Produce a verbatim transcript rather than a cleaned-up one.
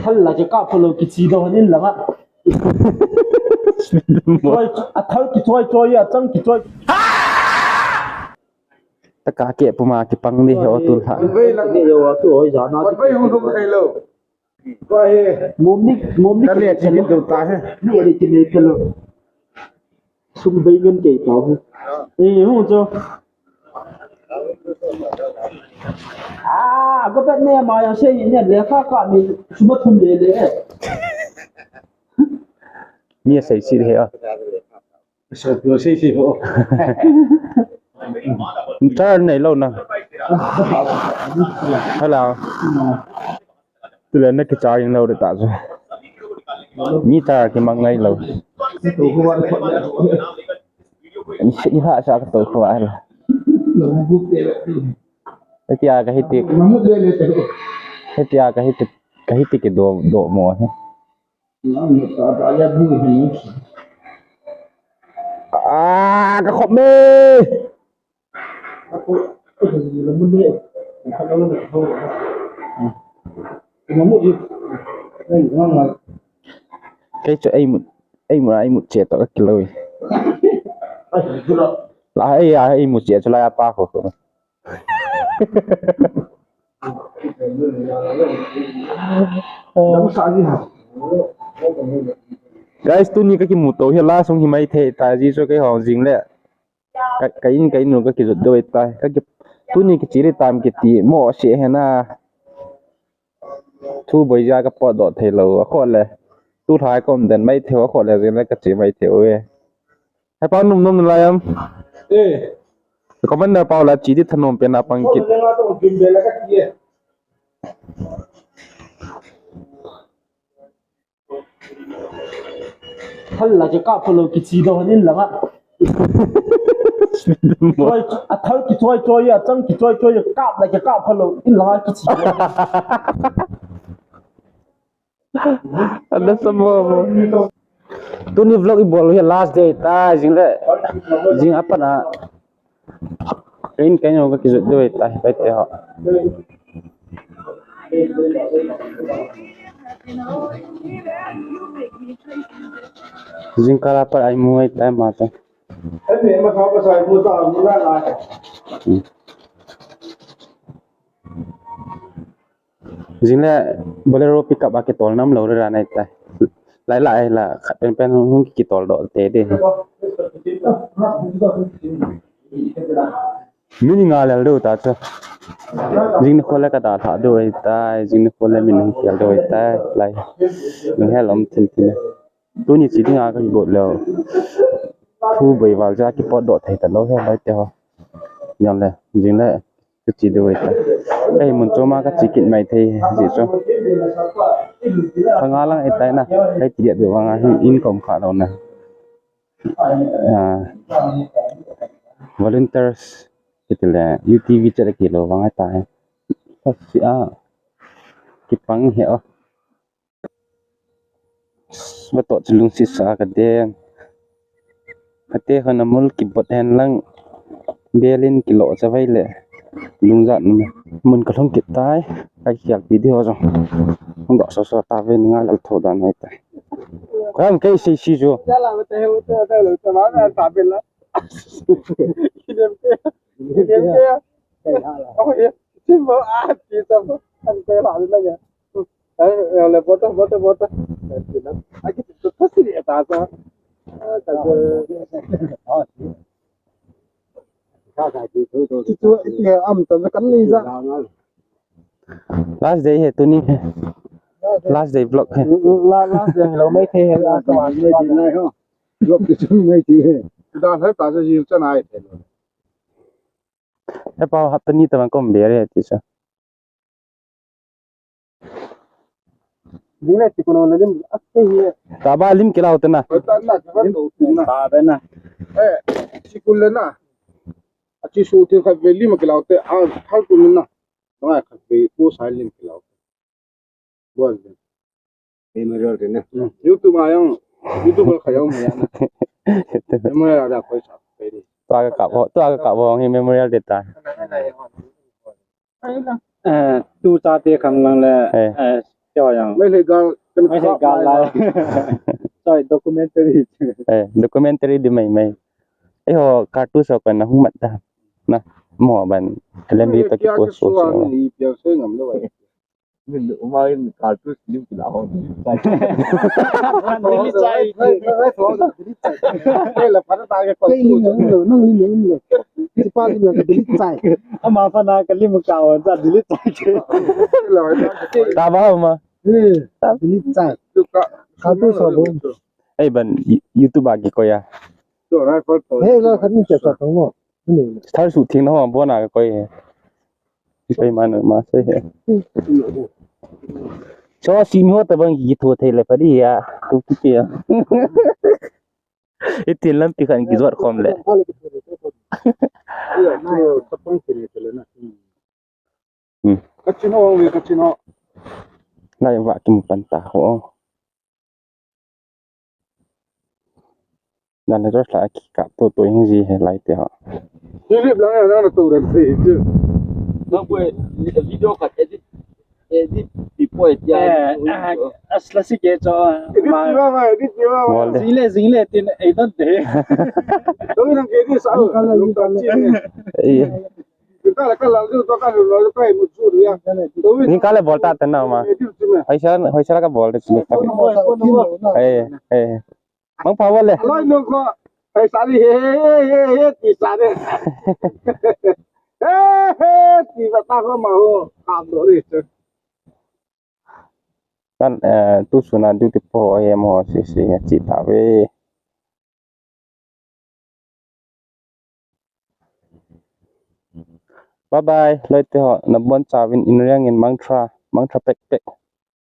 Thal la kikap khalou kichi doh in langa. Choi, a thal kichoi choi a chang kichoi. Taka ke puma kipang di he o tu ha. Vei lang ni yo tu oi jana. Vei hung hung khai lo. Mumni, mumni. Ka le chi din tu ta he. Ni ri ki le ka lo. Sum bei ngen kei tau. Eh, hung cho. Ah, go bet ne ma ya se ne le ka ka mi sum thum le le. Mi ya sei si he a. So tu sei si ho. Tar nei lo na. Hello. Tule na kichar in lo de ta chu. Mi ta kimang ngai lo. Ni ha sa ka to ko ai lo. Hetia ka hiti. Hetia ka hiti, ka hiti kido do mo he. Ah, ka khop me. Kei chu ei mut, ei mut, ei mut che to ka kilou. La ei a ei mut che chu la ya pa ko ko. Guys, tuni ka kimu to hi la sung hi mai thei ta ji chu kei hong jing le. Ka, ka in, ka in u ka kijot doi tai. Ka ki, tuni kichi ri tam kiti mo se he na. Thu boi ja ka pot doh thei lo a khole. Tu thai kom den mai thei a khole jin le ka chi mai thei e. Hai pa num num la yam. Eh. Commander pa la chi di thanom pe na pang kit. Thal la kikap khalou kichi doh in langa. Choi, a thal kichoi choi a chang kichoi choi a kap la kikap khalou in langa kichi. Ada semua. Tuni vlog i bol hi last day ta jing le. Jing apat a. Kain kain ho ka kijot doi ta, pai te ho. Jingkah a pat ai mu ai tai ma te. Hmm. Jing le Bolero pickup a kitol nam lo re ra nai ta. Lai lai la khat pen pen hung kitol doh te de. Min nga lel do ta chu. Jing ni khole ka da tha do ai tai, jing ni khole min hung kial do ai tai. Lai. Nung he lom thin thin. Tuni chi dinga ka kigot leo. Thu boi val ja kipot doh thei ta lo he lai te ho. Jong le, jing le. Ka chi deu ta. Ka hi mun choma ka chi kit mai thei ji chu. Ka nga lang e tai na. Ka ti dia deu vanga hi in kom kha lo na. Ah, volunteers kiti le U T V chat ki lo vanga ta. Ka si a. Kipang he o. Vatoh chu lungset sa ka deng. Kate hon a mul kibot hen lang. Belin kilo cha vai le. Lungjat mun ka lhung kit tai. Ka kial video jong. Hung doh so so ta ve nga lal tho dan hai tai. Kam kei sei si jo. Last day he tuni he. Last day vlog he. Last day lo mai the he last one. Vlog ki chung mai ti he. Da he ta se ji cha nai the. He pa hap tani ta man kom be re ti sa. Dile ti kono le lim atte hi. Taba lim kilau te na. Ta na, ta ba to na. Ta be na. Eh, chi kul le na. A chi su ti kha ve lim kilau te, a thal tu na. Ba kha ve ko sa lim kilau te. Bol de. Memorial de na. Hmm. YouTube a yang, YouTube kha yang ma ya na. Memorial da koi sa. Tua ka kap ho, tua ka kap ho hi Memorial de ta. Eh, tu cha te khang lang le, eh, cho yang. Meitei gal, kan Meitei gal lai. Sorry, documentary. Eh, documentary di mai mai. Eiho cartoon so kan hung mat da. Na, mo ban. Lem di to ki post so. Ni piau se ngam lo. Min uma in cartoon lim kila ho. Delete chai. Delete chai. Kei la pha ta ke ko. Kei lim lo, nang lim lo. Sipa lim lo, delete chai. Ama pha na ka lim ka ho, delete chai. Ta ba ma. Eh, delete chai. Cartoon so bo. Ei ban YouTube a ki ko ya. Hey, la khat ni che sa tong mo. Ni. Thar su thing na ho bo na ka ko ye. Ki pai man ma se he. Cho si mi ho ta bang ki tho thei le pha di ya. Tu ki te ya. Itin lampi khan ki jot khom le. Hmm. Ka chin ho, ka chin ho. Lai va kim pan ta ho. Dan le la ki ka to to hing ji he lai te ho. Philip lang ya na to ran te ji. Na ko video ka edit, edit before edit. Eh, ah, asla si ke cho. Edit ma. Ji ba ma, edit ji ba ma. Bol de. Jingle jingle tin ei don de. To nang ke edit sa. Ka la ka la. Eh. Ni ka le bol ta te na ma. Hoisa, hoisa ka bol de. Eh, eh. Mang pa bol le. Loi nu ko. Hoisa ni he, he, he, he, ti sa de. He, he, ti sa ta ko ma ho. Kam do ni. Kan, eh, tu suna duty po he mo si si chi ta ve. Bye bye, loi te ho, na bon chauvin in riang in mangtha, mangtha pek pek.